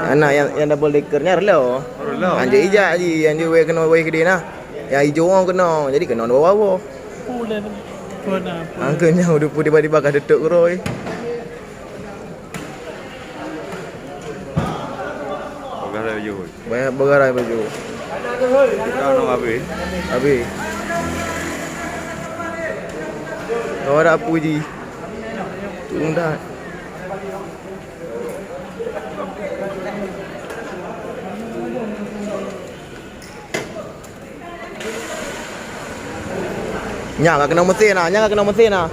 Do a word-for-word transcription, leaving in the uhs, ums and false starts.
Anak nyang, nyang double decker nyan reuloh. Reuloh. Anjeuk ijak ji, anjeuk wéh keunoe wéh keudeh na. Nyang ijo ngon keunoe, jadi keunoe dua boh. Pulan. Pulan. Angkeut nyan udah tiba-tiba ka tutup keurôi. Peugah laju. Banyak begarai baju. Kita nak habis. Habis. Kau ada apa ji? Tunda. Nya ka keunoe meusén ah, nya ka keunoe meusén ah.